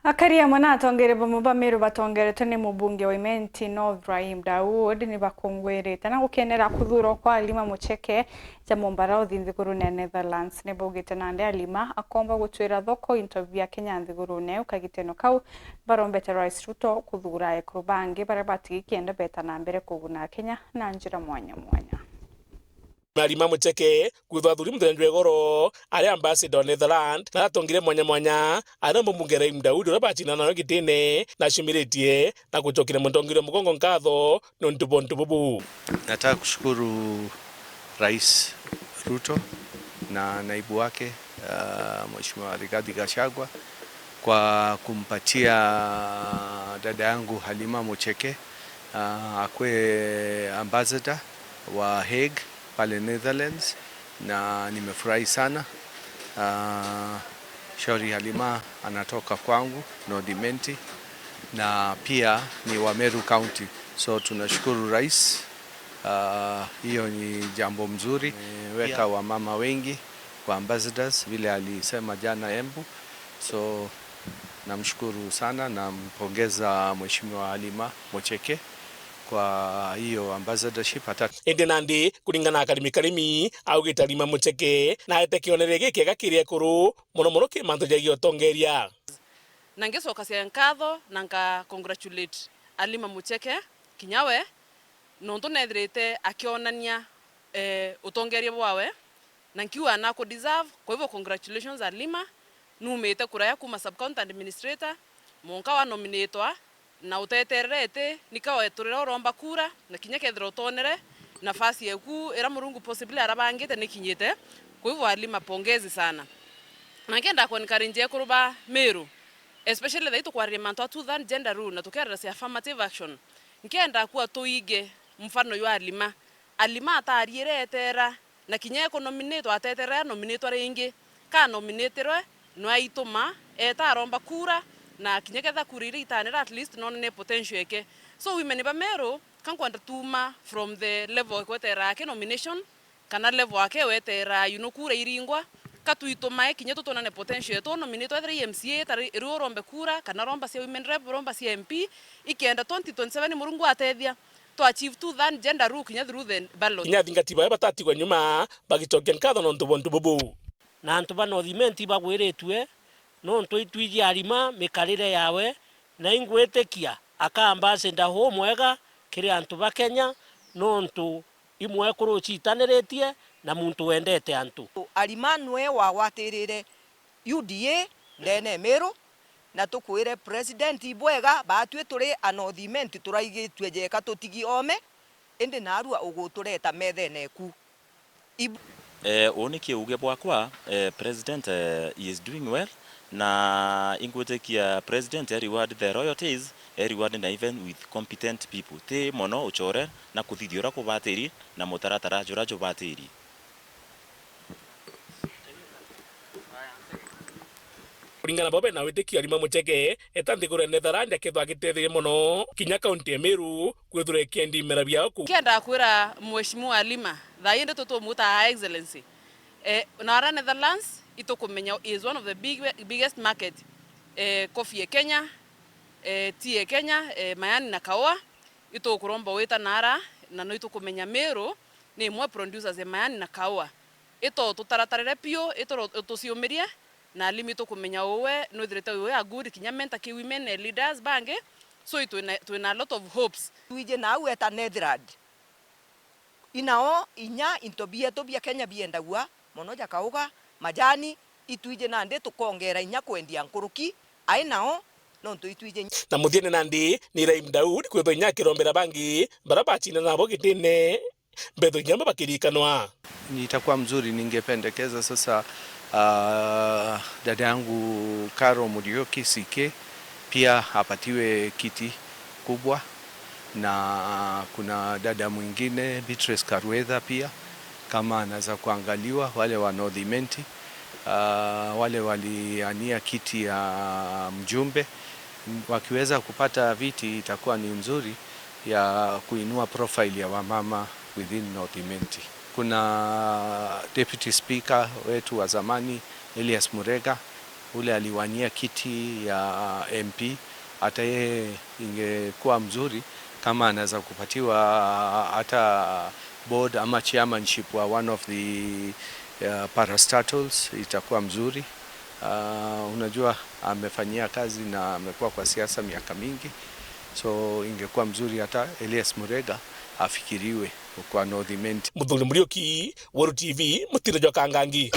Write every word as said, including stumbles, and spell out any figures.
Akari amwe na atongeria bamwe ba Meru batongeretwe ni mubunge wa Imenti North Rahim Daud ni bakungwirite na gukenera kuthuurwa kwa Halima Mucheke ja Mombasa Road nthigurune ya Netherlands. Ni baugite nandi Halima akomba gutwira thoko into bia Kenya nthigurune iu. Kagiteno kau barombete Rais Ruto kuthuura ekuru bangi baria batigi kenda beta na mbere kuguna Kenya na njira mwanya mwanya. Halima Mucheke kwithwa athuri muthenya jwa igoro ari ambassador wa Netherlands na atongire mwanya mwanya ari na mubunge Rahim Daud uria bacindana nawe gitine na acumiritie na gucokeria mutongeria mugongo nkatho nontu bwa untu bubu. Nataka kushukuru Rais Ruto na naibu wake, uh, Mheshimiwa Rigathi Gachagua kwa kumpatia dada yangu Halima Mucheke, uh, akwe ambassador wa Hague pale Netherlands, na nimefurahi sana. Uh, Shauri Halima anatoka kwangu North Imenti na pia ni wa Meru County, so tunashukuru Rais. Ah, hiyo ni jambo mzuri. Ameweka wamama wengi kwa ambassadors vile alisema jana Embu. So namshukuru sana, nampongeza Mheshimiwa Halima Mucheke kwa hiyo ambassadorship. Hata indi nandi kuringana na Karimi Karimi augite Halima Mucheke na aete kionereria gikiega kiri ekuru, mono mono kiri mantu jagie utongeria. Na ngicokacia nkatho na nka congratulate Halima Mucheke kinya we, nontu nethirite akionania, eh, utongeria bwawe, na nkiuga na ku deserve. Kwa hivyo congratulations Halima, numite kuraya kuma sub county administrator, monka wa nominatwa, na utetererete, nika weturira uromba kura, na kinya kethira utonere, nafasi eku ira Murungu possibly arabangite nikinyite. Kwa hivyo Halima, pongezi sana. Na nkenda ku encourage ekuru ba Meru, especially thaa ii tukwariria mantu a two third gender rule na tukiariria cia affirmative action, nkenda kuwa tuige mfano jwa Halima. Halima atariire etera, na kinya eko nominate, ateterera nominatwa ringi. Ka nominatirwe, nwe aituma, eta aromba kura, na kinya ketha kura iria itanira, at least nonene potential eke. So women ba Meru, ka nkwenda tuma from the level ekwetera ake nomination, kana level ake wetera, you know, kura iringwa, ka twitumae kinya tutonane potential yetu. Nominate ethira i M C A, ta ri-, riu urombe kura, kana uromba cia women rep, uromba cia M P, ikenda twenty twenty-seven Murungu atethia, to achieve two third gender rule kinya through the ballot. Kinya athingati bawe batatigwa nyuma, bagicokia nkatho nontu bwa untu bubu. Na antu ba North Imenti bagwiritue nontu itwiji Halima mikarire yawe, na ingwitikia aka ambassador umwega kiri antu ba Kenya, nontu imwekuru ucitaniritie na muntu wendete antu. Halima nwe wagwatirire U D A ndene ya Meru, na tukwire president ibwega, batwi turi a North Imenti turaigitue jeka tutigi ome, indi narua ugutureta methene eku. Ib- Eh, uu ni kiuge bwakwa, eh, president, eh, he is doing well, na ingwitikia president e reward the royalties, e reward na even with competent people. Ti mono ucore na kuthithia uria kubatiri na mutaratara juria jubatiri. Kuringana nabo bena witikia Halima Mucheke, eta nthiguru ya Netherlands akethwa agitetheria mono kinya kaunti ya Meru kwithirwa ikiendi imera biao kuu. Kenda kwira Mheshimiwa Halima, thaa ii ndeto tumuta Her Excellency. Eh, na ara Netherlands, itukumenya is one of the big, biggest market, eh, coffee e Kenya, eh, tea e Kenya, eh, mayani na kaua, itukuromba wita na ara, na no itukumenya Meru ni imwe producers e mayani na kaua. Ito tutaratarire piu, ito tuciumirie, na Halima itukumenya uwe nwithirite uwe a good kinya mentor ki women, eh, leaders bangi. So itwina, twina a lot of hopes. Twiji nau eta Netherlands. Inao inya into bietu bia Kenya biendagua mono ja kauga, majani, itwiji nandi tukongera inya kwendia nkuruki ai nao, nontu itwiji. Na muthiene nandi ni Rahim Daud kwithwa inya akirombera bangi baria bacindana nabo gitine mbetho inya amwe bakirikanwa. Itakuwa mzuri, ningependekeza sasa, ah, dada yangu Caro Muriuki C K pia apatiwe kiti kubwa, na kuna dada mwingine Beatrice Karwetha pia, kama anaweza kuangaliwa, wale wa North Imenti, ah, wale waliania kiti ya mjumbe, wakiweza kupata viti itakuwa ni mzuri ya kuinua profile ya wamama within North Imenti. Kuna Deputy Speaker wetu wa zamani, Elias Murega, ule aliwania kiti ya M P, hata yeye ingekuwa mzuri kama anaweza kupatiwa hata board ama chairmanship wa one of the, uh, parastatals, itakuwa mzuri. Uh, unajua amefanyia kazi na amekuwa kwa siasa miaka mingi, so ingekuwa mzuri hata Elias Murega afikiriwe kwa North Imenti. Muthuri Muriuki, Weru T V, Mutiro jwa Kangangi.